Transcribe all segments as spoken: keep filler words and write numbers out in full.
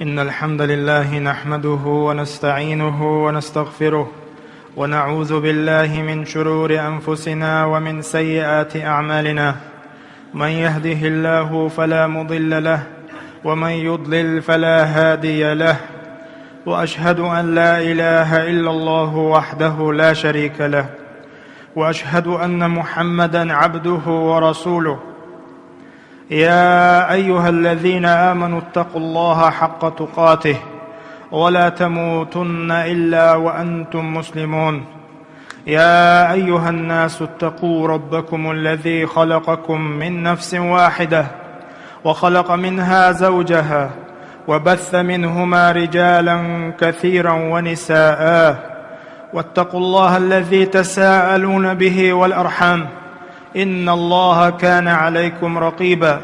إن الحمد لله نحمده ونستعينه ونستغفره، ونعوذ بالله من شرور أنفسنا ومن سيئات أعمالنا. من يهده الله فلا مضل له، ومن يضلل فلا هادي له. وأشهد أن لا إله إلا الله وحده لا شريك له، وأشهد أن محمدا عبده ورسوله. يا أيها الذين آمنوا اتقوا الله حق تقاته ولا تموتن إلا وأنتم مسلمون. يا أيها الناس اتقوا ربكم الذي خلقكم من نفس واحدة وخلق منها زوجها وبث منهما رجالا كثيرا ونساء، واتقوا الله الذي تساءلون به والأرحام، إن الله كان عليكم رقيبا.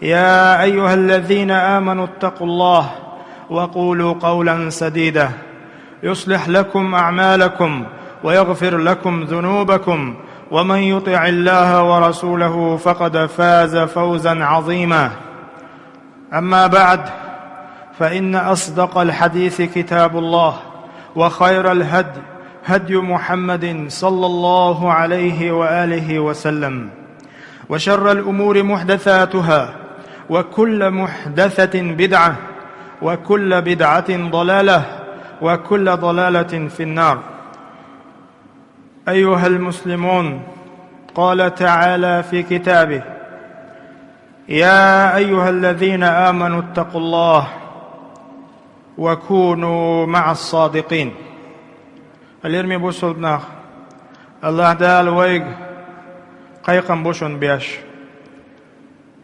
يا أيها الذين آمنوا اتقوا الله وقولوا قولا سديدا يصلح لكم أعمالكم ويغفر لكم ذنوبكم، ومن يطع الله ورسوله فقد فاز فوزا عظيما. أما بعد، فإن أصدق الحديث كتاب الله، وخير الهدي هدي محمد صلى الله عليه وآله وسلم، وشر الأمور محدثاتها، وكل محدثة بدعة، وكل بدعة ضلالة، وكل ضلالة في النار. أيها المسلمون، قال تعالى في كتابه: يا أيها الذين آمنوا اتقوا الله وكونوا مع الصادقين. Лераме бусалба нах, Аллахь Дала вайга кхайкхам бу шуна беш.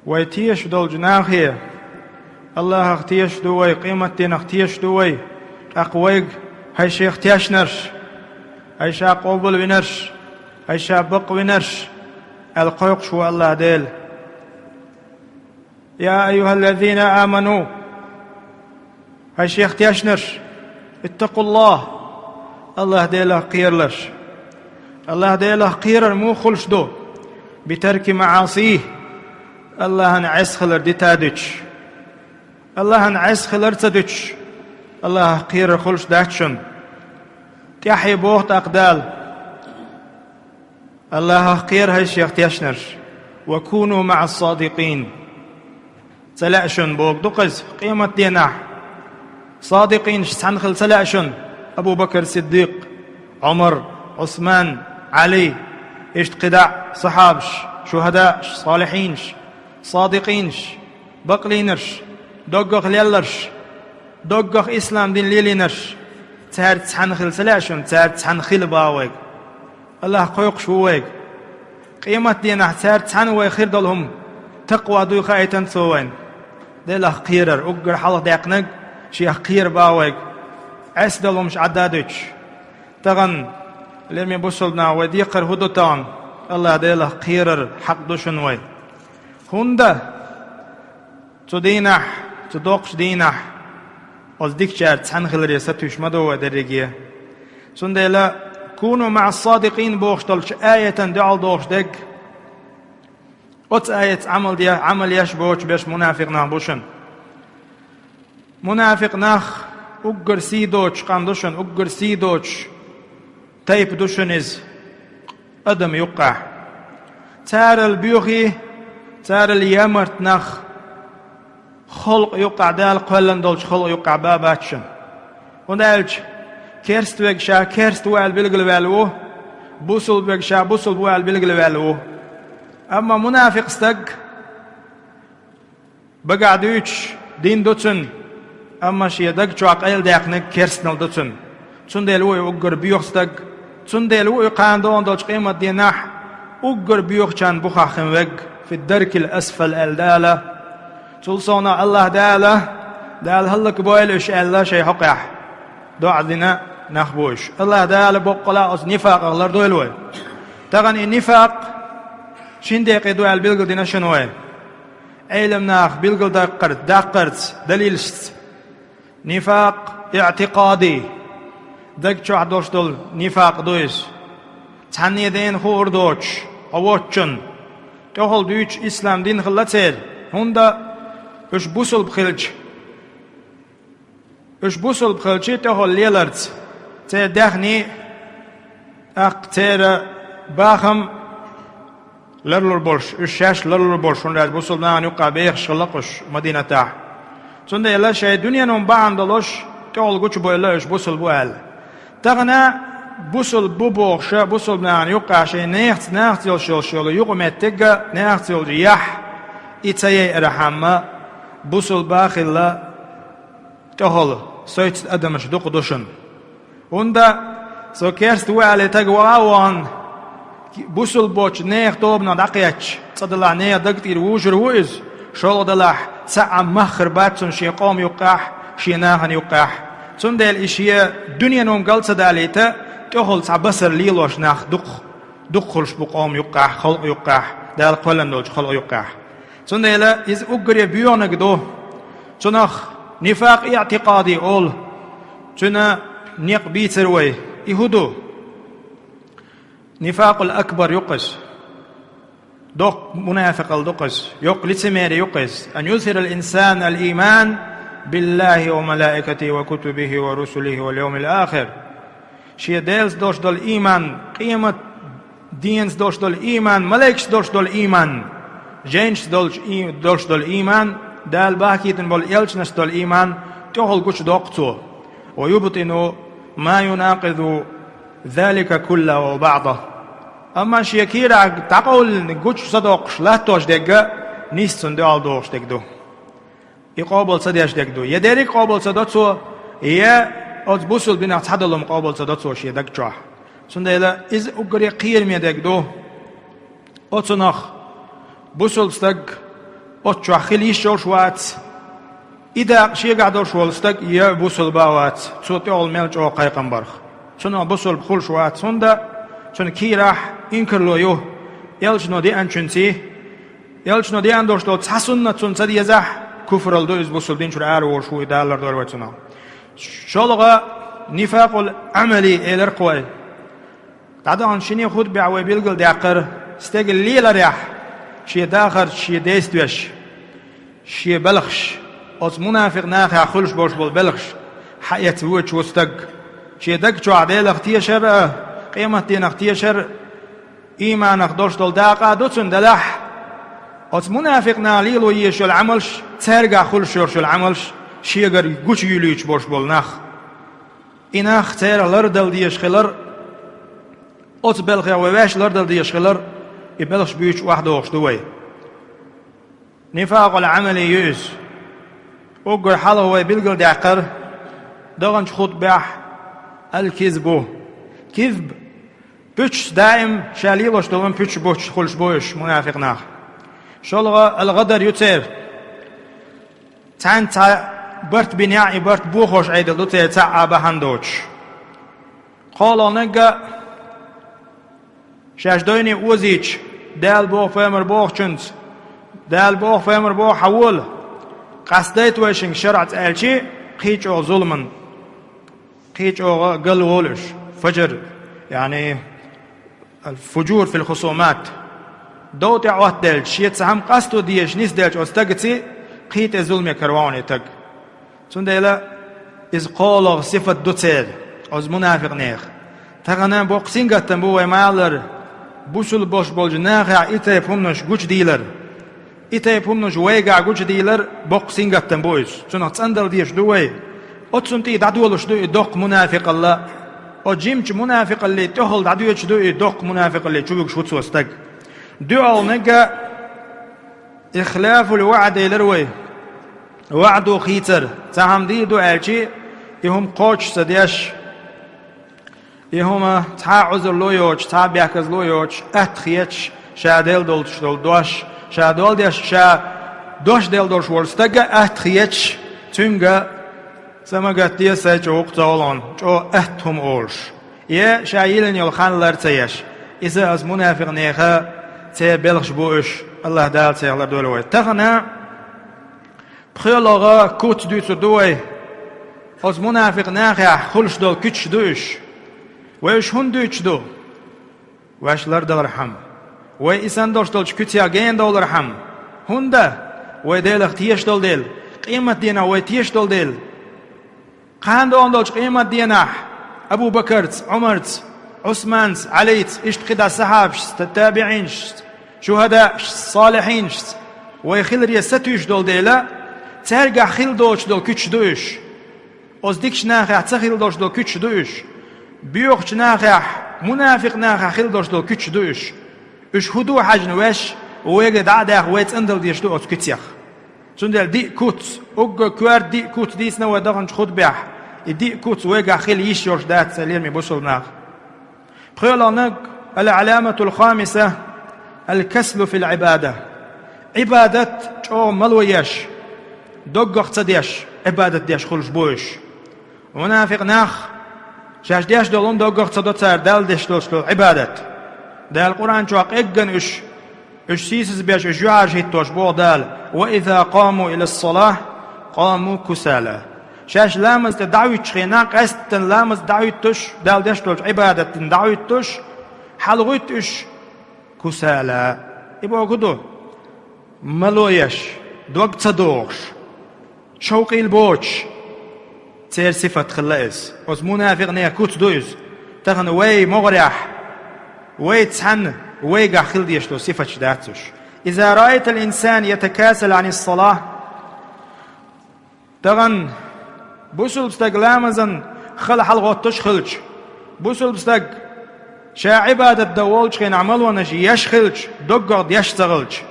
Вай тешаш долчу нахе, Аллахьах тешаш ду вай, къематденах тешаш ду вай, тӀаккха вайга: «ХӀай шех тешнарш, хӀай ша къобалвинарш, хӀай ша бакъвинарш», аьлла кхойкхуш ву Аллахь Дела. يا أيها الذين آمنوا, хӀай шех тешнарш, اتقوا الله, Аллахь Делах кхералаш. Аллахь Делах кхерар муха хуьлуш ду? بترك معاصيه, Аллахьан Ӏеса хилар дита а дуьтуш. Аллахьан Ӏеса хилар ца дуьтуш, Аллахьах кхерар хуьлуш дац шуна. ТӀаьхье боху тӀаккха Дала: Аллахьах кхера, хӀай шех тешнарш, وكونوا مع الصادقين. Ца лаьа шуна, бохург ду-кх иза, къематденахь садикъинашца цхьаьна хила ца лаьа шуна Абу-Бакр Сиддикъ, Ӏумар, Ӏусман, Ӏали, иштта кхидӀа а сахьабаш, шухӀадааш, салихьинаш, садикъинаш, бакълийнарш, доггах лелларш, доггах ислам дин лелийнарш, цаьрца цхьаьна хила ца лаьа шуна, цаьрца цхьаьна хила боху вайга. Аллахь кхойкхуш ву вайга. Къематденахь цаьрца цхьаьна вай хир долу хӀума такъва дуй хаийтина Цо вайна. Делах кхерар, уггар хьалха даьккхинарг, Шех кхера боху вайга, Ӏеса долу хӀумаш Ӏадда а дуьтуш. Тахана, лераме бусалба нах, вай декхар хӀун ду тахана? Аллахь Делах кхерар хьакъ ду шуна вай. ХӀунда? Цу дийнахь, цу доккхачу дийнахь оцу дикачаьрца цхьаьна хиларе сатуьйсуш ма ду вай дерриге. Цундела «كونوا مع الصادقين» бохуш долчу аятан дуьхьал дохуш дерг, оцу аятца Ӏамал де-, Ӏамал еш боцуш берш мунафикъ нах бу шуна. Мунафикъ нах уггар сий доцуш къам ду шуна, уггар сий доцуш тайпа ду шуна иза адам юккъехь. Царал боьхий, царал ямарт нах халкъ юккъехь, Дала кхоьллина долчу халкъ юккъехь бан бац шуна. ХӀунда аьлча керста верг ша керста ву аьлла билгалваьлла ву, бусалба верг ша бусалба ву аьлла билгалваьлла ву. Амма мунафикъ стаг багахь дуьйцуш дин ду цуьнан, амма шен даг чохь къайладаьккхинарг керстанал ду цуьнан. Цундела ву и уггар боьха стаг, цундела ву и кхана догӀун долчу къематденахь уггар боьхачарна бухахь хин верг, «في الدرك الأسفل» аьлла Дала. Цул совнаха Аллахь Дала, Дала хӀаллакбойла уьш аьлла шайн хьокъехь доӀа дина нах бу уьш. Аллахь Дала боккъала оцу нифакъах лардойла вай. Тахана и нифакъ шина декъе ду аьлла билгалдина шуна вай Ӏелам наха билгалдаккхар-, даккхарца, далилашца. Нифакъ иътикъади, даг чохь долуш долу нифакъ ду иза. Цхьанне дена хуур доцуш, хьо воцучунна, тӀехула дуьйцуш ислам дин хилла церан, хӀунда уьш бусалба хилча, Уьш бусулба хилча тӀехула леларца, церан даьхни, тӀаккха церан бахам ларлур болуш, уьш шаьш ларлур болуш, хӀунда аьлча бусулба нахана юккъехь бехаш хилла-кх уьш Мадинатехь. Цундела шайн дуьненан бахьана долуш тӀехула гучубевлла уьш бусулба бу аьлла. Тахана бусулба бу бохуш, бусулба нахана юккъехь шайн нехаца, нахаца йолуш йолуш йолу юкъаметтиг а, нахаца йолчу яхь, и ца яйархьама, бусулба а хилла, тӀехула соьцу адамаш дукха ду шуна. ХӀунда со керста ву аьлла таг ваха а вахана, бусулба боцчу нехан тобанах дӀакхетча, цкъа делахь нехан даг тӀера вужур ву иза, шолгӀа делахь, цхьа а мах хир бац цунна шен къоман юккъехь, шен нахана юккъехь. Цундела и шен дуьненан гал ца далийта, тӀехула цхьа басар лелош нах дукха, дукха хуьлуш бу къоман юккъехь, халкъан юккъехь, Дала кхоьллина долчу халкъан юккъехь. Цундела иза уггаре боьхнарг ду. Цунах нифакъ иътикъади олу. Цуьнан некъ бийцар вай. И хӀун ду? Нифакъул акбар ю-кх иза. Доккха мунафикъалла ду-кх иза. Йоккха лицемерие ю-кх иза. Ан юзхирал инсан ал иман биллахи ва малаикатихи ва кутубихи ва русулихи вал йовмил ахир. Шен Делаца долуш долу ийман, къемат денаца долуш долу ийман, малайкашца долуш долу ийман, жайнашца долчу и-, долуш долу ийман, Дала бахкийтина болу элчанашца долу ийман тӀехула гучудоккху цо. Ва юбтину ма юнакъиду залика куллаху ва баъдаху. Амма шен кийрахь дӀакъовлина гучу ца доккхуш латтош дерг а нийса цунна дуьхьал догӀуш дерг ду. И къобал ца деш дерг ду. Я дерриг а къобал ца до цо, я оцу бусулба динах цхьадолу хӀума къобал ца до цо шен даг чохь. Цундела иза уггаре кхераме дерг ду. Оцунах бусулба стаг оцу чохь хила йиш йолуш вац. И дакъа шегахь долуш волу стаг я бусулба а вац, цо тӀехула мел чӀогӀа кхайкхам барх. Цунах бусулба хуьлуш вац, хӀунда цуьнан кийрахь инкарло ю, элчано деанчуьнций, элчано деана долуш долу цхьа суннат цунна ца дезахь, куфралла ду иза, бусулба дин чуьра ара волуш ву и, Дала лардойла вай цунах. ШолгӀа нифакъул Ӏамали элира-кх вай. ДӀадаханчу шине хутбехь вай билгалдаьккхира, стеган леларехь, шен дахарца, шен действеш, шен белхаш, оцу мунафикъ нахехь хуьлуш болуш болу белхаш, хьаэца воьдуш ву стаг. Шен даг чохь Делах тешар а, къематденах тешар а, ийманах долуш долу дакъа а ду цуьнан, делахь, оцу мунафикъ наха лело езаш йолу Ӏамалш, цаьргахь хуьлуш йолуш йолу Ӏамалш шегара гучуйуьйлуьйтуш болуш болу нах. И нах церах лардала дезаш хилар, оцу белхех вай ваьш лардала дезаш хилар, и белхаш буьйцуш охьадогӀуш ду вай. Нифакъул Ӏамали ю иза. Уггар хьалха вай билгалдаьккхира, даханчу хутбехь, ал-кизбу. Кизб, пуьчаш, даим ша лелош долу пуьчаш буьйцуш хуьлуш бу уьш, мунафикъ нах. ШолгӀа ал-гӀадар ю церан. Цхьаьнца цхьа барт бинехь, и барт бохош Ӏедал ду церан, цхьа а бахьана доцуш. КхоалгӀаниг а, шаьш дойне озийча, Дала боху, пайхамар бохучуьнца, Дала боху, пайхамар боху, хьан вола, къастадайта вайшинга шарӀаца аьлчи, кхин чӀогӀа зуламан, кхин чӀогӀа гал волу уьш. Фажр, яъни, аль-фужур фил-хусумат. Дов тӀе Ӏоттаделча, шеца цхьа хӀума къасто дезаш нисделча оцу стагаций, кхин тӀе зуламе караваьхьуна и стаг. Цундела иза кхоалгӀа сифат ду церан, оцу мунафикъ нехан. Тахана боккха сингаттам бу вай ма-аллара, бусулба болуш болчу нахехь и тайпа хӀуманаш гучудийлар. И тайпа хӀуманаш вайгахь гучудийлар боккха сингаттам бу иза. Цунах цӀандала дезаш ду вай. Оццунна тӀе дӀадолуш ду и доккха мунафикъалла. Оцу жимачу мунафикъалле тӀехула дӀадоьдуш ду и доккха мунафикъалле чувуьгуш ву цо стаг. ДоьалгӀаниг а ихлафул ваӀд элира вай. ВаӀдо хийцар. Цхьа хӀума дийр ду аьлчи, и хӀума кхочуш ца деш, и хӀума цхьа а Ӏузурло йоцуш, цхьа а бехказло йоцуш, атта хеташ, ша делла долуш долу дош, ша дола деш, ша дош делла долуш волу стага атта хеташ, цуьнга са ма гатде, сайн чӀогӀа ву-кх цхьа олу, чӀогӀа атта хӀума олуш. Я ша йиллина йолу хан лар ца еш. Иза оцу мунафикъ нехан церан белхаш бу уьш, АллахӀ Дала цех лардойла вай. Тахана пхоьалгӀа куц дуьйцур ду вай. Оцу мунафикъ нахехь хуьлуш долу куьцаш ду уьш. Вай уьш хӀунда дуьйцуш ду? Ваьш лардалархьама. Вай и санна долуш долчу куьцех гена довлархьама. ХӀунда? Вай Делах тешаш долу дела, къематденах вай тешаш долу дела. Кхана догӀун долчу къематденахь Абу-Бакарца, Ӏумарца, Ӏусманца, Ӏалийца, иштта кхидӀа сахьабашца, табиӀинашца, шухӀадаашца, салихьинашца вай хиларе сатуьйсуш долу дела, цаьргахь хила доцуш долу куьчаш ду уьш. Оцу дикачу нахехь ца хила доцуш долу куьчаш ду уьш. Боьхачу нахехь, мунафикъ нахехь хила доцуш долу куьчаш ду уьш. Уьш хӀун ду хьаьжна ваьш, вайга дӀа а даьхна, вай цӀандала дезаш ду оцу куьцех. Цундела диъ куц, уггар коьрта диъ куц дийцина вай даханчу хутбехь, и диъ куц вайгахь хила йиш йолуш дац, сан лераме бусалба нах. ПхоьалгӀаниг, العلامة الخامسة: الكسل في العبادة. Ӏибадат чӀогӀа мало еш, доггах ца деш, Ӏибадат деш хуьлуш бу уьш. Мунафикъ нах, шаьш деш долу хӀума доггах ца до цара Далла деш долуш долу Ӏибадат. Дала Къуръан чохь къеггина уьш, уьш сийсаз беш, уьш юьхьӀаьржа хӀиттош боху Дала: وإذا قاموا إلى الصلاة قاموا كسالى. Шаьш ламаз тӀе дӀахӀуьттучу хенахь, къаьсттина ламаз дӀахӀуьттуш, Далла деш долчу Ӏибадатна дӀахӀуьттуш, хьалагӀуьтту уьш кусала. И бохург хӀун ду? Мало еш, дог ца дохуш, шовкъийла боцуш, церан сифат хилла иза. Оцу мунафикънех куц ду иза. Тахана вай могӀарехь, вай цхьаьна, вайгахь хила дезаш долу сифаташ дац уьш. إذا رأيت الإنسان يتكاسل عن الصلاة. Тахана бусалба стаг ламазан хала хьалагӀоттуш хилча, бусалба стаг ша Ӏибадат дан волчу хенахь малонаш еш хилча, доггах деш ца хилча,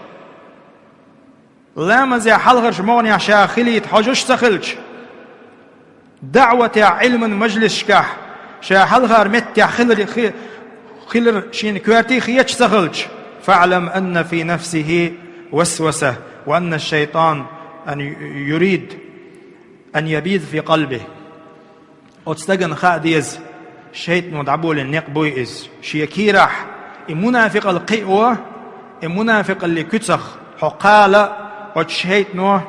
ламазе хьалхарчу могӀанехь ша хилийта хьожуш ца хилча, даӀватехь, Ӏилман мажлисашкахь ша хьалхара меттехь хилар, хи-, хилар шена коьртий хеташ ца хилча, فاعلم أن في نفسه وسوسة، وأن الشيطان أن يريد أن يبيض في قلبه. Оцу стагана хаа деза, шайтано дӀаболийна некъ буй иза. Шен кийрахь и мунафикъалла кхио, и мунафикъаллин куьцах хьо кхала, оцу шайтано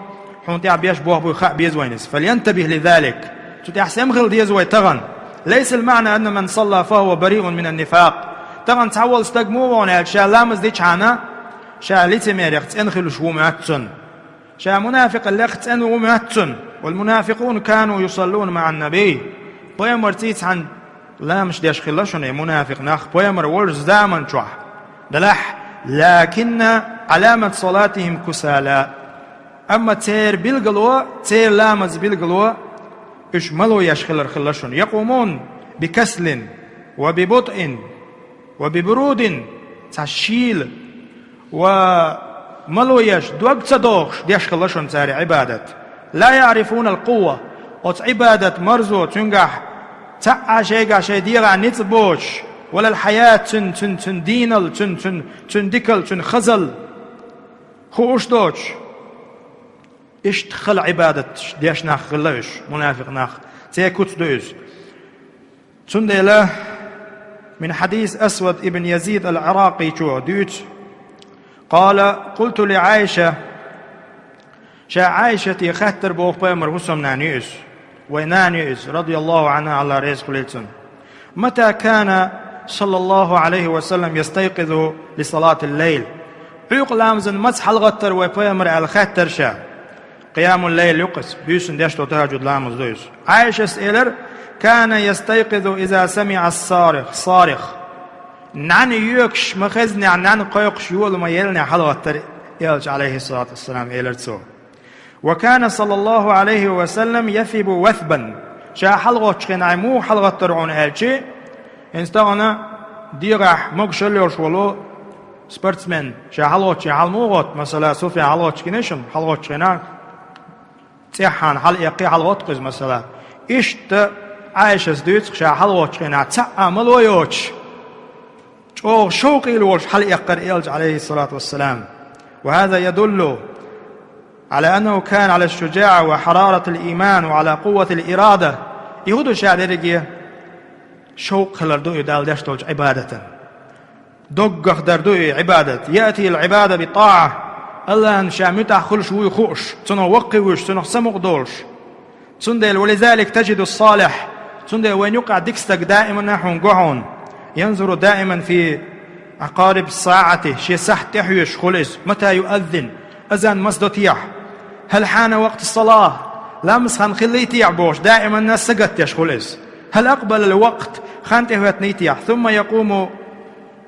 хьуна тӀехь беш болх буй хаа беза вайна иза. فلينتبه لذلك. Цу тӀехь сема хила деза вай тахана. ليس المعنى أن من صلى فهو بريء من النفاق. Тахана цхьа волу стаг муха ву аьлча, ша ламаз дичхьана, ша лицемерех цӀена хуьлуш ву моьтту цунна. Ша мунафикъаллех цӀена ву моьтту цунна. والمنافقون كانوا يصلون مع النبي. Пайхамарций цхьаьна ламазаш деш хилла шуна и мунафикъ нах, пайхамар волчу заман чохь. Делахь, لكن علامة صلاتهم كسالى. Амма церан билгало, церан ламазан билгало, уьш мало еш хилар хилла шуна. يقومون بكسل وببطء وببرود, цхьа шийла, ва мало еш, дог ца дохуш, деш хилла шуна цара Ӏибадат. لا يعرفون القوة, оцу Ӏибадат марзо цуьнгахь цхьа а шайгахь шайн дегӀахь ницкъ боцуш, ولا الحياة, цуьнан, цуьнан, цуьнан дийнал, цуьнан, цуьнан, цуьнан дикал, цуьнан хазал хууш доцуш. Иштта хала Ӏибадаташ деш нах хилла уьш, мунафикъ нах. Церан куц ду иза. Цундела من حديث أسود بن يزيد العراقي чу дуьйцу: قال: قلت لعائشة. Ша Ӏайшате хаьттира боху пайхамаран хӀусамнана ю иза, вайн нана ю иза, رضي الله عنها, АллахӀ реза хуьлийла цунна. متى كان صلى الله عليه وسلم يستيقظ لصلاة الليل؟ Ӏуьйкъа ламазан маца хьалагӀаттара вай пайхамар аьлла хаьттира ша. Къиямул-лайл ю-кх иза, буьйсанна деш долу тахӀажуд ламаз ду иза. Ӏайшас элира: كان يستيقظ إذا سمع الصارخ, صارخ. НӀаьна йоькуш ма-хезнехь, нӀаьна кхойкхуш йола ма-еллинехь хьалагӀаттара элча, عليه الصلاة والسلام, элира цо. وكان صلى الله عليه وسلم يثب وثبا. Ша хьалагӀоттучу хенахь муха хьалагӀаттара хьуна аьлча, хӀинца тахана дегӀахь могушалла йолуш волу спортсмен ша хьалагӀоттучу хенахь хьала муха гӀотту, масала, Суфьян хьалагӀоттуш гиний шуна, хьалагӀоттучу хенахь цӀеххьана хьала эккхий, хьалагӀотту-кх иза, масала. Иштта Ӏайшас дуьйцу-кх, ша хьалагӀоттучу хенахь цхьа а мало йоцуш, чӀогӀа шовкъийла волуш хьалаэккхара элча, عليه الصلاة والسلام. وهذا يدل على أنه كان على الشجاعة وحرارة الإيمان وعلى قوة الإرادة. И хӀун ду ша дерриге? Шовкъ хилар ду и Далла деш долчу Ӏибадатан. Доггах дар ду и Ӏибадат. يأتي العبادة بالطاعة. АллахӀна ша муьтӀахь хуьлуш вуй хууш, Цунах ваккхий вуьйш, Цунах самукъадолуш. Цундела, ولذلك تجد الصالح, цундела вайн юккъехь дика стаг даиман а хьуна го хьуна, ينظر دائما في عقارب الساعة, шен сахьт тӀе хьоьжуш хуьлу иза, متى يؤذن, азан маса до техьа, هل حان وقت الصلاة, Ламаз хан хиллийтехь бохуш, даиманна сагатдеш хуьлу иза. هل أقبل الوقت, хан тӀехӀоьттинайтехь, ثم يقوم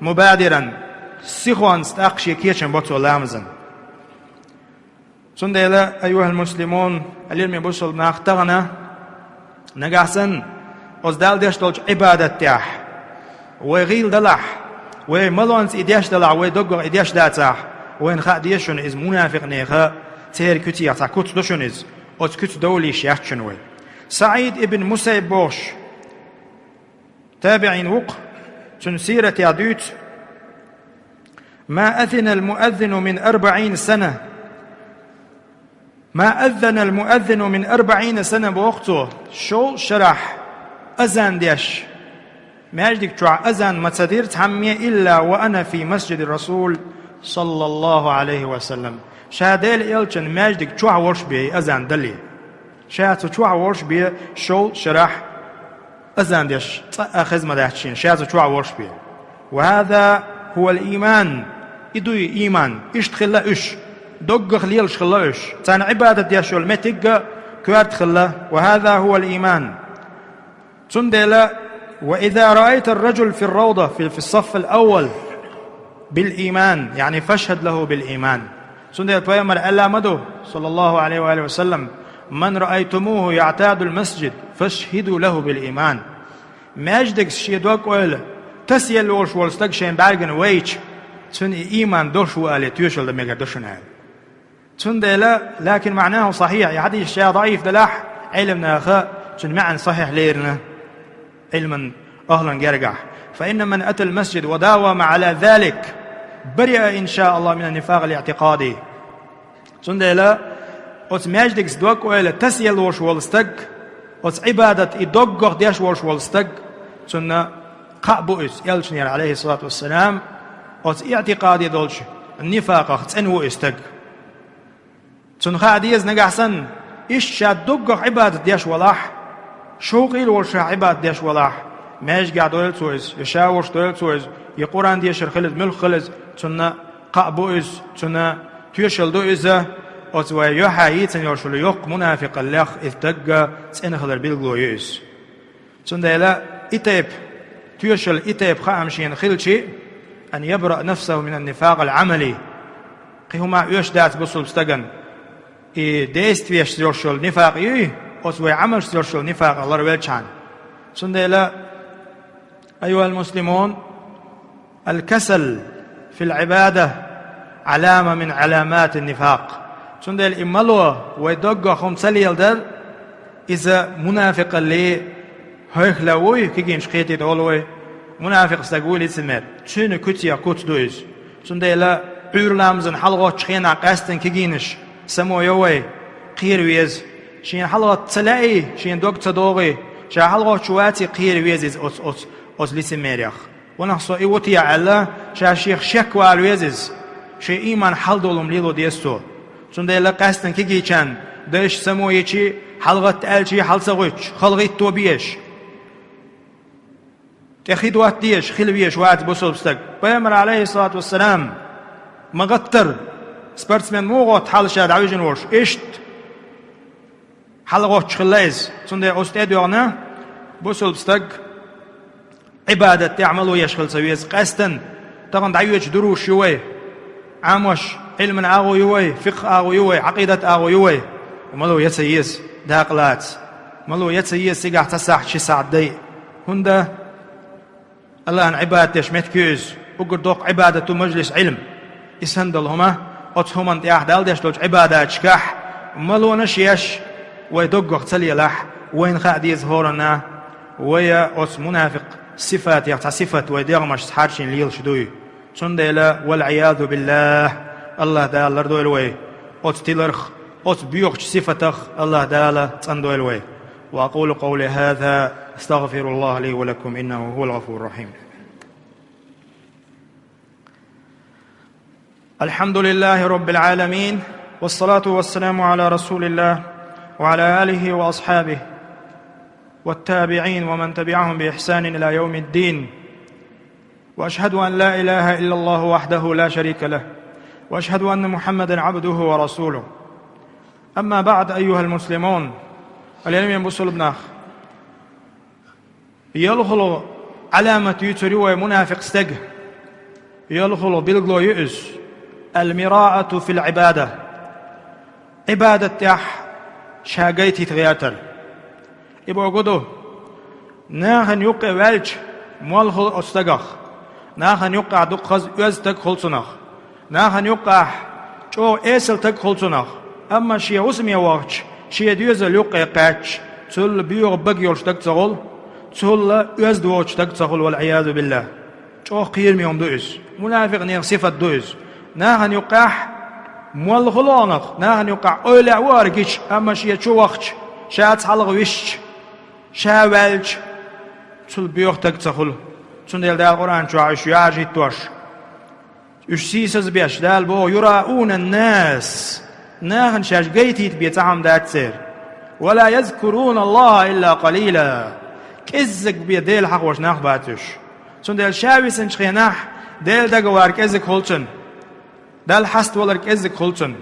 مبادرا, сихонца тӀаккха шен кечам бо цо ламазан. Цундела, أيها المسلمون, хьалхара бусалба нах, тахана, нагахь санна, оцу Далла деш долчу Ӏибадат тӀехь вай гӀийла далахь, вай малонца и деш далахь, вай доггах и деш дацахь, вайна хаа деза шуна иза мунафикъ нехан церан куьцех цхьа куц ду шуна иза. Оцу куьцах довла йиш яц шуна вай. СаӀид ибн Мусаййиб бохуш, табиӀин ву-кх, цуьнан сиратехь дуьйцу: ما أذن المؤذن من أربعين سنة. ما أذن المؤذن من أربعين سنة, боху цо, шовзткъа шарахь азан деш, маьждиг чохь азан ма ца дира цхьамме, إلا وأنا في مسجد الرسول صلى الله عليه وسلم. Ша Делан элчанан маьждиг чохь волуш бен и азан далале. Ша цу чохь волуш бен шовзткъа шарахь азан деш, цкъа а хезна ма дац шена, ша цу чохь волуш бен. وهذا هو الإيمان. И ду и ийман. Иштта хилла уьш. Доггах лелаш хилла уьш. Царна Ӏибадат деш йолу меттиг а коьрта хилла. وهذا هو الإيمان. Цундела, وإذا رأيت الرجل في الروضة في, في الصف الأول بالإيمان, يعني فاشهد له بالإيمان. Цундела пайхамар аьлла ма ду, صلى الله عليه وآله وسلم: من رأيتموه يعتاد المسجد فاشهدوا له بالإيمان. Маьждигца шен дог-ойла тасаелла волуш волу стаг шайн бӀаьргана вайча, цуьнан и ийман долуш ву аьлла тоьшалла дан мегар ду шуна аьлла. Цундела, لكن معناه صحيح, и хьадис ша даӀиф делахь, Ӏилманаха цуьнан маьӀна сахьихь лерина Ӏилман ахлан гергахь. فإن من أتى المسجد وداوم على ذلك برئ إن شاء الله من النفاق الاعتقادي. Цундела оцу маьждигца дог-ойла тасаелла волуш волу стаг, оцу Ӏибадат и доггах деш волуш волу стаг, цунна кхаъ бу иза, элчанера, عليه الصلاة والسلام, оцу иӀтикъаде долчу нифакъах цӀена ву и стаг. Цунна хаа деза нагахь санна, иштта ша доггах Ӏибадат деш валахь, шовкъе волуш ша Ӏибадат деш валахь, маьждигехь дойла цо иза, я ша волуш дойла цо иза, я Къуръан дешар хила иза, муьлхха хила иза, цунна кхаъ бу иза, цунна тоьшалла ду иза, оцу вай юьххьехь йийцина йолуш йолу йоккха мунафикъаллех и стаг цӀена хилар билгало ю иза. Цундела и тайпа тоьшалла, и тайпа хаам шена хилчи, أن يبرأ نفسه من النفاق العملي. Кхин хӀума оьшуш дац бусулба стагана. И действиешца йолуш йолу нифакъ юй, оцу вай Ӏамалшца йолуш йолу нифакъ ларвелчхьана. Цундела, أيها المسلمون, الكسل في العبادة علامة من علامات النفاق. Цундела и мало, вай доггах хӀума ца леладар, иза мунафикъалле хьоьхла вуй, кегийнаш кхетийта волу вай. Мунафикъ стаг вуй, лицемер. Цуьнан куьцех куц ду иза. Цундела Ӏуьйра ламазан хьалагӀоттучу хенахь къаьстина кегийнаш само йо вай, кхера веза. Шена хьалагӀатта ца лаьий, шена дог ца догӀий, ша хьалагӀоттуш ваций, кхера веза иза оцу, оцу, оцу лицемерех. Ванах со и ву те аьлла, ша шех шек вала веза иза. Шен ийман хьалдолу хӀума лело деза цо. Цундела къаьстина кегийчарна дайша само йичи, хьалагӀатта аьлчи, хьала ца гӀуьттуш, халагӀитто безаш, тӀе хи дотта дезаш, хила везаш вац бусулба стаг. Пайхамар, عليه الصلاة والسلام, ма гӀаттара, спортсмен муха гӀотта хьала ша дӀавижина волуш, иштта хьалагӀоттуш хилла иза. Цундела оцу тӀе а доьгӀна, бусулба стаг Ӏибадат тӀехь мало еш хила ца веза. Къаьстина, тахана дӀайоьдуш дуруш ю вай, Ӏамош, Ӏилман агӀо ю вай, фикъх агӀо ю вай, Ӏакъидат агӀо ю вай. Мало я ца еза, дакъа лаца. Мало я ца еза, цигахь цхьа сахьт, ши сахьт дай. ХӀунда? Аллахьан Ӏибадат деш меттиг ю иза. Уггар доккха Ӏибадат ду мажлис Ӏилм. И санна долу хӀума, оцу хӀуманна тӀехь Далла деш долчу Ӏибадаташкахь малонаш еш, вай доггах ца лелахь, вайна хаа деза хӀоранна, вай оцу мунафикъ сифатех цхьа сифат вай дегӀмашца хьарчийна лелаш дуй. Цундела, والعياذ بالله, Аллахь Дала лардойла вай оцу тиларх, оцу боьхачу сифатах Аллахь Дала цӀандойла вай. وأقول قولي هذا، أستغفر الله لي ولكم، إنه هو الغفور الرحيم. الحمد لله رب العالمين، والصلاة والسلام على رسول الله وعلى آله وأصحابه والتابعين ومن تبعهم بإحسان إلى يوم الدين. وأشهد أن لا إله إلا الله وحده لا شريك له، وأشهد أن محمدا عبده ورسوله. أما بعد، أيها المسلمون, хьалеламе бусулба нах. Ялхула Ӏаламат юьйцур ю вай мунафикъ стеган. Ялхула билгало ю иза: المراءة في العبادة. Ӏибадат тӀехь ша гайтийта гӀертар. И бохург ду, нахана юккъе ваьлча, молла хуьлу оцу стагах. Нахана юккъехь дукха хаза оьзда стаг хуьлу цунах. Нахана юккъехь чӀогӀа эсала стаг хуьлу цунах. Амма шен хӀусаме вахча, шен доьзал юккъе кхаьчча, цул боьха бага йолуш стаг ца хуьлу, цул оьзда воцуш стаг ца хуьлу, والعياذ بالله. ЧӀогӀа кхераме хӀума ду иза. Мунафикъийн сифат ду иза. Нахана юккъехь молла хуьлу хьуна, нахана юккъехь эвлаяъ ву хӀара гича, амма шен чу вахча, ша цхьалха висча, ша ваьлча, цул боьха стаг ца хуьлу. Цундела Дала Къуръан чохь уьш йоьхьаржийтош, уьш сийсаз беш, Дала боху: يراءون الناس. Нахана шаьш гайтийта бен цхьа хӀума дац церан. ولا يذكرون الله إلا قليلا. КӀеззиг бен Дела хьахош нах бац уьш. Цундела ша висинчу хенахь Дела дагавар кӀеззиг хуьлу цуьнан. Далла хьаставалар кӀеззиг хуьлу цуьнан.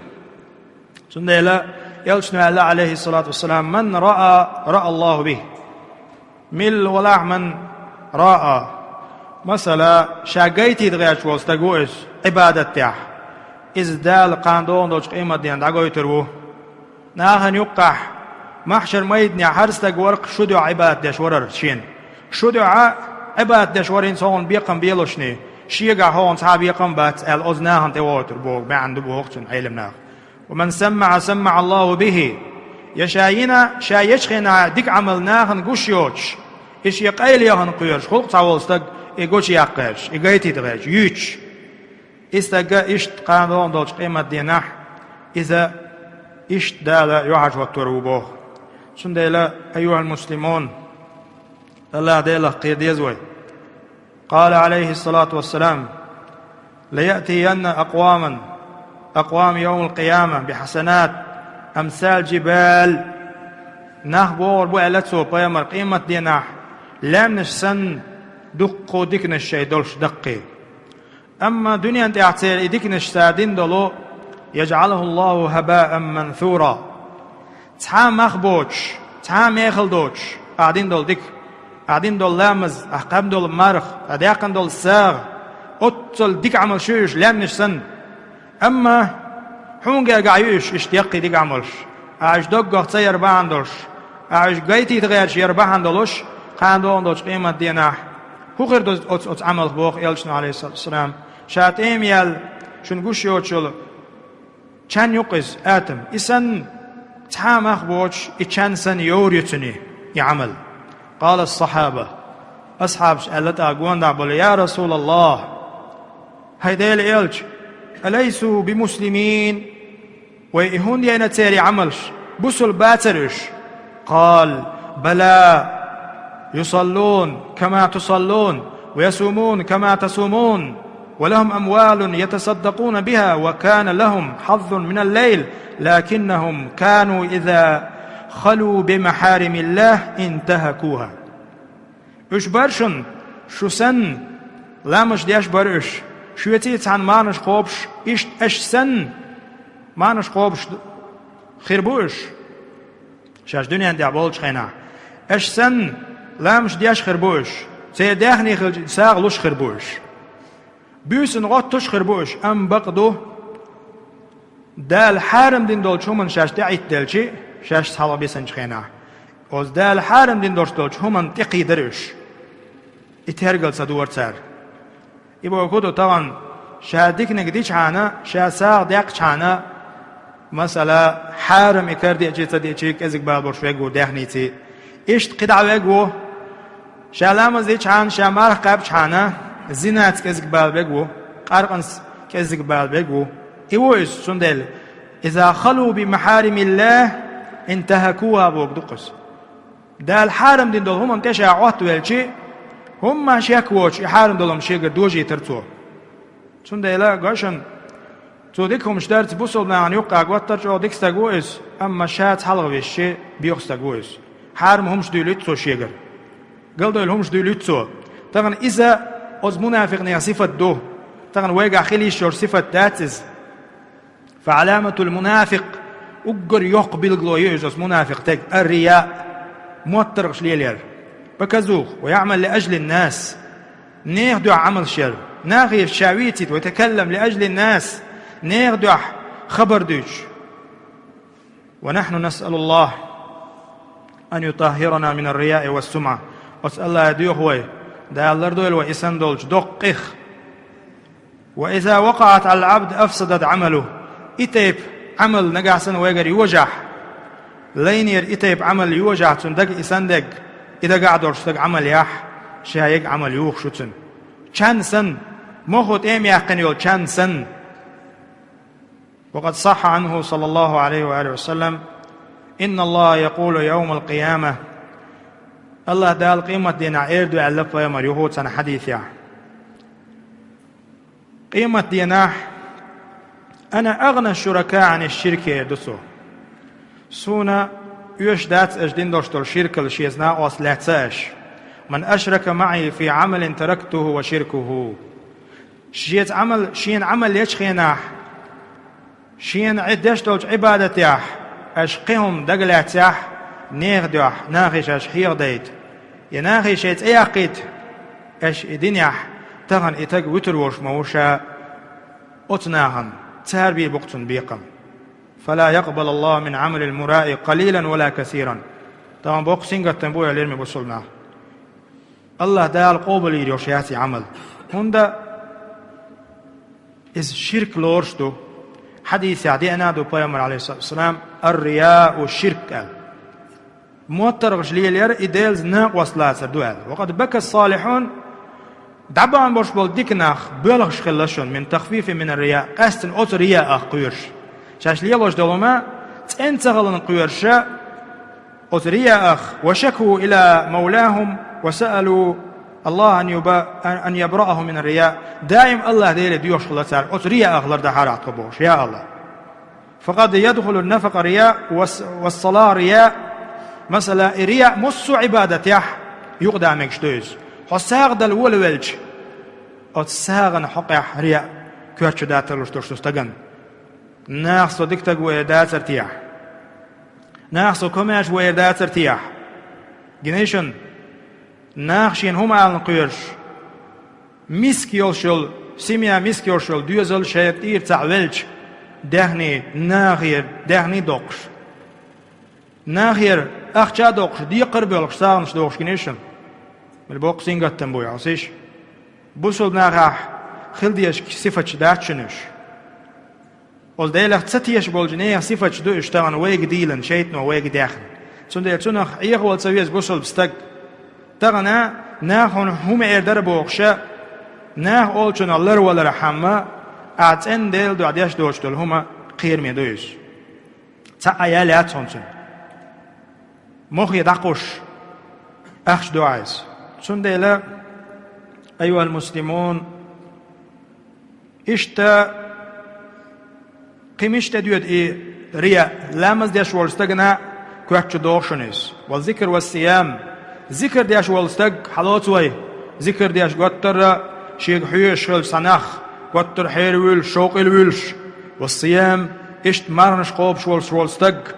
Цундела элчано аьлла, عليه الصلاة والسلام: من راء، راء الله به. Милла валахь من راء. Масала, ша гайтийта гӀерташ волу стаг ву иза, Ӏибадат тӀехь. Иза Дала кхана догӀун долчу къематдийнахь дӀагойтур ву. Нахана юккъехь, махьшар майданехь хӀара стаг вара-кх шу дуьхьа Ӏибадат деш варара шена. Шу дуьхьа Ӏибадат деш вара хӀинца хӀокхунна бекхам белошний, шегахь хӀокхунна цхьа а бекхам бац аьлла, оцу нахана тӀе вогӀуьйтур боху маьӀна ду боху цуьнан Ӏелам наха. ومن سمع سمع الله به. Я ша йина, ша ечу хенахь дика Ӏамал нахана гуш йоцуш, и шен къайле яхана кхоьруш, хӀокху цхьа волу стаг и гучуяккха гӀерташ, и гайтийта гӀерташ, юьйцуш. И стаг иштта кхана догӀун долчу къематдийнахь, иза иштта Дала йоьхьаржахӀоттор ву боху. Цундела, أيها المسلمون, Аллах Делах кхера деза вай. قال عليه الصلاة والسلام: ليأتين أقواما، أقوام يوم القيامة بحسنات أمثال الجبال. Нах богӀур бу аьлла цо, пайхамар, къематдийнахь лаьмнаш санна дуккха диканаш шайн долуш даккхий. Амма дуьнен тӀехь церан и диканаш цара дина долу: يجعله الله هباء منثورا. Цхьа а мах боцуш, цхьа а мехала доцуш, ахь дина долу дика, ахь дина долу ламаз, ахь кхаьбна долу марха, ахь даьккхина долу сагӀа, оццул дика Ӏамалш ю уьш лаьмнаш санна. Амма хьуна гергахь ю уьш, иштта яккхий дика Ӏамалш, ахь уьш доггах ца яр бахьана долуш, ахь уьш гайтийта гӀерташ яр бахьана долуш, кхана догӀун долчу къематдийнахь хӀун хир ду оцу, оцу Ӏамалх боху элчано, عليه الصلاة والسلام, ша тӀема яьлла, шуна гуш йоцуш йолу чан ю-кх иза, атом. И санна цхьа а мах боцуш, и чан санна йовр ю цуьнан и Ӏамал. قال الصحابة. Асхьабаша аьлла тӀаккха гонаха болу: يا رسول الله, хӀай Делан элча, أليسوا بمسلمين؟ Вай и хӀунда яйна церан Ӏамалш? Бусулба бацара уьш? قال: بلى، يصلون كما تصلون، ويصومون كما تصومون، ولهم أموال يتصدقون بها، وكان لهم حظ من الليل، لكنهم كانوا إذا خلوا بمحارم الله انتهكوها. Уьш бара шуна, шу санна, ламазаш деш бара уьш, шоьций цхьаьна марнаш кхобуш, иштта аша санна, марнаш кхобуш хир бу уьш, шаьш дуьнен тӀехь болчу хенахь. Аша санна, ламазаш деш хир бу уьш, церан даьхни хилча сагӀа луш хир бу уьш. Буьйсанна гӀоттуш хир бу уьш, амма бакъ ду, Дала хьарам дина долчу хӀуманна шаьш тӀеӀиттаделчи, шаьш цхьалха бисинчу хенахь, оцу Дала хьарам дина долуш долчу хӀуманна тӀекхийдара уьш. И тергал ца дора цара. И бохург ду, тахана ша диканиг дичхьана, ша сагӀа даьккхичхьана, масала, хьарам и кара деачий, ца деачий кӀезиг бала болуш верг ву даьхниций. Иштта кхидӀа верг ву, ша ламаз дичхьана, ша марха кхаьбчхьана, зинаца кӀезиг бала верг ву, къаркъанца кӀезиг бала верг ву. И ву иза, цундела: إذا خلوا بمحارم الله انتهكوها бохург ду-кх иза. Дала хьарам дина долу хӀуманна тӀе ша Ӏоттавелчи, хӀумма шек воцуш, и хьарам долу хӀума шегара дожийтара цо. Цундела, гой шуна, цо дика хӀумаш дарца бусулба нахана юккъехь гӀоттар, чӀогӀа дика стаг ву иза, амма ша цхьалха висчи, боьха стаг ву иза. Хьарам хӀумаш дуьйлуьйту цо шегара. Галдойла хӀумаш дуьйлуьйту цо. Тахана иза оцу мунафикъийн сифат ду. Тахана вайгахь хила йиш йолу сифат дац иза. فعلامة المنافق Уггар йоккха билгало ю иза оцу мунафикъ стеган: ар-рияъ, моттаргӀаш лелаяр, показуха, ва яъмалу ли ажлин-нас, нехан дуьхьа Ӏамалш яр, нахе ша вийцийта, ва ятакалламу ли ажлин-нас, нехан дуьхьа хабар дуьйцуш. Ва нахьну насъалуллахӀа ан ютаххӀирана минар-рияи вас-сумӀа. Оцу АллахӀе доьху вай, Дала лардойла вай и санна долчу доккхех. Ва иза вакъаӀат Ӏалал-Ӏабди афсадат Ӏамалаху. И тайпа Ӏамал нагахь санна вайгара йожахь, лайнера и тайпа Ӏамал йожахь, цуьнан дага и санна дерг, и дагахь долуш стага Ӏамал яхь, ша ерг Ӏамал юхуш ю цуьнан. Чан санна, мохо тӀе а яьккхина йолу чан санна. Ва къад сахьхьа Ӏанху, саллаллахӀу Ӏалайхи ва алихи ва саллам: «ИнналлахӀа якъулу явмал-къияма». АллахӀ Дала къематдийнахь эр ду аьлла пайхамар юха цхьана хьадисехь. Къематдийнахь: «Ана агӀна шуракаи Ӏани ширк», — эр ду цо. «Суна оьшуш дац аша дина долуш долу ширкал, шеца накъост лаьцна аша. Ман ашрака маӀи фи Ӏамалин тарактуху ва ширкуху». Шеца Ӏамал, шена Ӏамал ечу хенахь, шена Ӏи-, деш долчу Ӏибадатехь аша кхин хӀума дагалаьцнехь, нехан дуьхьа, нахе шаьш хьехадайта, я нахе шайн цӀе яккхийта аша и динехь, тахана и стаг вуьтур волуш ма ву ша, оцу нахана, цара бийр бу-кх цунна бекхам. «Фала якъбалаллахӀу мин Ӏамалил-мураи къалилан вала касиран». Тахана боккха сингаттам бу, элира, бусулба нах. АллахӀ Дала къобалйийр йолуш яц и Ӏамал. ХӀунда иза ширк лоруш ду. Хьадисехь деана а ду пайхамар, Ӏалайхиссалату вассалам: «Ар-рияу ширк», — аьлла. МоттаргӀаш лелаяр и Делаца накъост лацар ду аьлла. «Ва къад бака ас-салихьун», дӀабахана болуш болу дика нах боьлхуш хилла шуна, «мин тахфифи минар-рияъ», къаьсттина оцу рияах кхоьруш. Шаьш лелош долу хӀума цӀена ца хиларна кхоьруш, оцу рияах, «ва шаку ила мавлахум ва саалу Аллаха ан юба-, ан, ан ябраахум минар-рияъ». Даим АллахӀ Деле доьхуш хилла цара, оцу рияах лардахьара тхо бохуш: «Я АллахӀ». «Факъад ядхулу нафакъа рияъ, вас-, вассала рияъ». Масала, и рияъ массо а Ӏибадатехь юкъадан мегаш ду иза. Хьо сагӀа дала волавелча, оцу сагӀана хьокъехь рияъ коьрта чу датарлуш долуш ду стагана. Наха со дика стаг ву эр дацара техьа? Наха со комаьрша ву эр дацара техьа? Гинай шуна, наха шена хӀума аларна кхоьруш, миска йолуш йолу, семья миска йолуш йолу доьзал шайна тӀера цхьаъ велча, даьхни нахера, даьхни доккхуш, нахера ахча а доккхуш, декхар а боьлхуш, сагӀанаш дохуш, гинай шуна? Мел боккха сингаттам бу, хьовсийша. Бусулба нахехь хила дезаш сифаташ дац шуна уьш. Оцу Делах ца тешаш болчу нехан сифаташ ду уьш тахана вайга дийлина, шайтано вайга даьхна. Цундела цунах Ӏехавала ца веза бусулба стаг. Тахана наха хьуна хӀума эр дара бохуша, наха олучунах ларвалархьама, ахьа цӀена Делан дуьхьа деш доцуш долу хӀума кхераме ду иза. Цхьа а ял яц хьуна цуьнан. Мохе дӀакхуш, ахча ду ахьа иза. Цундела, айюхал муслимун, иштта кхин мича тӀе доьду и рияъ? Ламаз деш волу стагана коьрта чу доху шуна иза. Вал зикр ва сиям. Зикр деш волу стаг, хьалоцу вай, зикр деш готтара, шега хьоьжуш хилча цхьа нах, готтара хьеравуьйлуш, шовкъалвуьйлуш. Ва сиям, иштта марханаш кхобуш волуш волу стаг.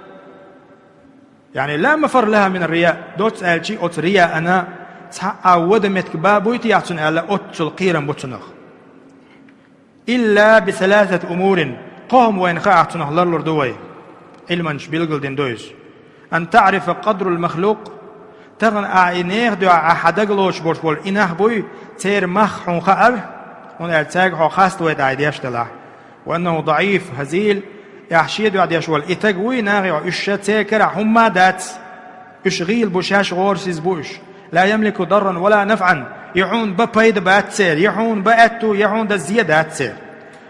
Яъни, ла мафарра лаха мин рияъ, доцца аьлчи, оцу рияъана цхьа а вада меттиг ба буй техьа цунна аьлла, оццул кхерам бу цунах. Илла би саласати умурин, кхо хӀума вайна хаахь цунах ларлур ду вай. Ӏилманчаша билгалдина ду иза. Ан таърифа къадрал махлукъ, тахана ахьа и нехан дуьхьа ахьа дагалоцуш болуш болу и нах буй, церан мах хьуна хаара, хӀунда аьлча цаьрга хьо хаставайта ахьа и деш делахь. Ва аннаху даӀиф, хазил, ахьа шен дуьхьа деш волу и стаг вуй, нахе хьо уьш ша церан карахь хӀумма а дац. Уьш гӀийла бу, шаьш гӀорасиз бу уьш. Ла ямлику дарран ва ла нафӀан, я хьуна бан пайда бац церан, я хьуна бан аьтту, я хьуна дан зе дац церан.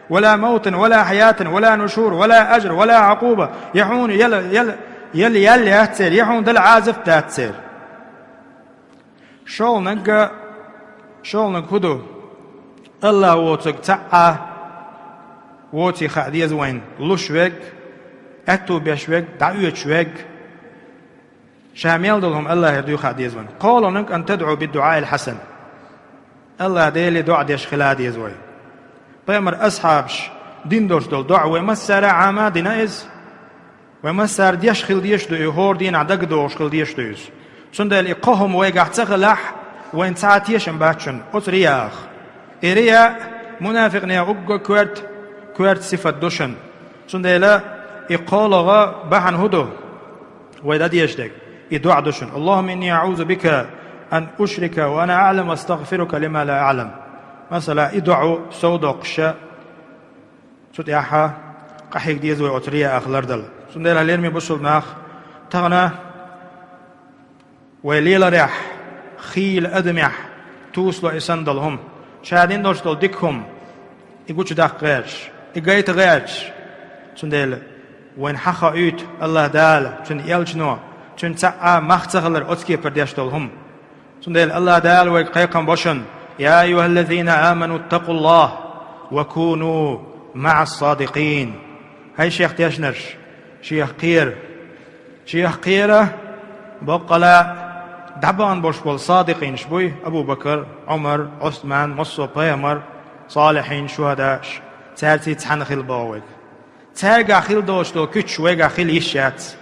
Ва ла мавтан, ва ла хьаятан, ва ла нушур, ва ла ажр, ва ла Ӏукъуба, я хьуна ял, ял, ял, ял яц церан, я хьуна дала Ӏазап дац церан. ШолгӀаниг, шолгӀаниг хӀун ду? АллахӀ воцург цхьаъ а воций хаа деза вайна: луш верг, аьтту беш верг, дӀаоьцуш верг. Ша мел долу хӀума АллахӀера дуй хаа деза вайна. КхоалгӀаниг: ан тадӀу биддуӀаил хьасан. АллахӀ Деле доӀа деш хила деза вай. Пайхамаран асхьабаша дина долуш долу доӀа вай массара а Ӏама дина иза. Вай массара деш хила дезаш ду и хӀора дийнахьа дагадогӀуш хила дезаш ду иза. Цундела и кхо хӀума вайгахь ца хилахь, вайна цхьа а тешам бац шуна оцу рияах. И рияъ мунафикъийн уггар коьрта, коьрта сифат ду шуна. Цундела и кхоалагӀа бахьана хӀун ду? Вай дӀадешдерг и доӀа ду шуна: «اللهم إني أعوذ بك أن أشرك وأنا أعلم وأستغفرك لما لا أعلم». Масала, и доӀа совдоккхуш, цу тӀехь къахьега деза вай оцу рияах лардала. Цундела, лераме бусулба нах, тахана вай леларехь, хийла адамехь тосало и санна долу хӀума. Ша дина долуш долу дика хӀума, и гучудаккха гӀерташ, и гайта гӀерташ. Цундела вайна хьахоуьйту АллахӀ Дала, Цуьнан элчано, цуьнан цхьа а мах ца хилар оцу кепара деш долу хӀума. Цундела АллахӀ Дала вайга кхайкхам бо шуна: «يا أيها الذين آمنوا اتقوا الله وكونوا مع الصادقين». ХӀай Шех тешнарш, Шех кхера. Шех кхера, баккъала дӀабахана болуш болу садикъинаш буй: Абу-Бакар, Ӏумар, Ӏусман, массо а пайхамар, салихьин, шухӀадааш, цаьрца цхьаьна хила боху вайга. Цаьргахь хила долуш долу куьцаш вайгахь хила йиш яц.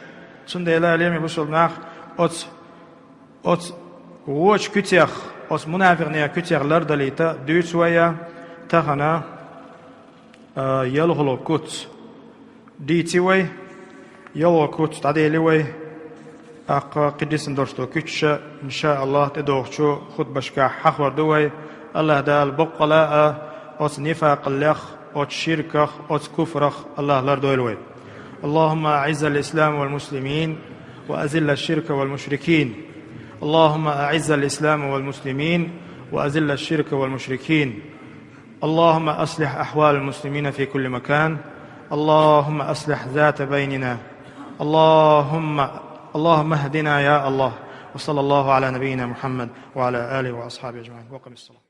Цундела, лераме бусулба нах, оцу, оцу вочу куьцех, оцу мунафикъийн куьцех лардалийта дуьйцу вай тахана, а, ялхалгӀа куц. Дийци вай, ялхалгӀа куц дӀадели вай. ТӀаккха кхидисна долуш долу куьцаш, иншааллахӀ, тӀедогӀучу хутбашкахь хьахор ду вай. АллахӀ Дала баккъала а оцу нифакъаллех, оцу ширках, оцу куфрах АллахӀ лардойла вай. اللهم أعز الإسلام والمسلمين وأذل الشرك والمشركين. اللهم أعز الإسلام والمسلمين وأذل الشرك والمشركين. اللهم أصلح أحوال المسلمين في كل مكان. اللهم أصلح ذات بيننا. اللهم، اللهم اهدنا يا الله. وصلى الله على نبينا محمد وعلى آله وأصحابه أجمعين. وأقم الصلاة.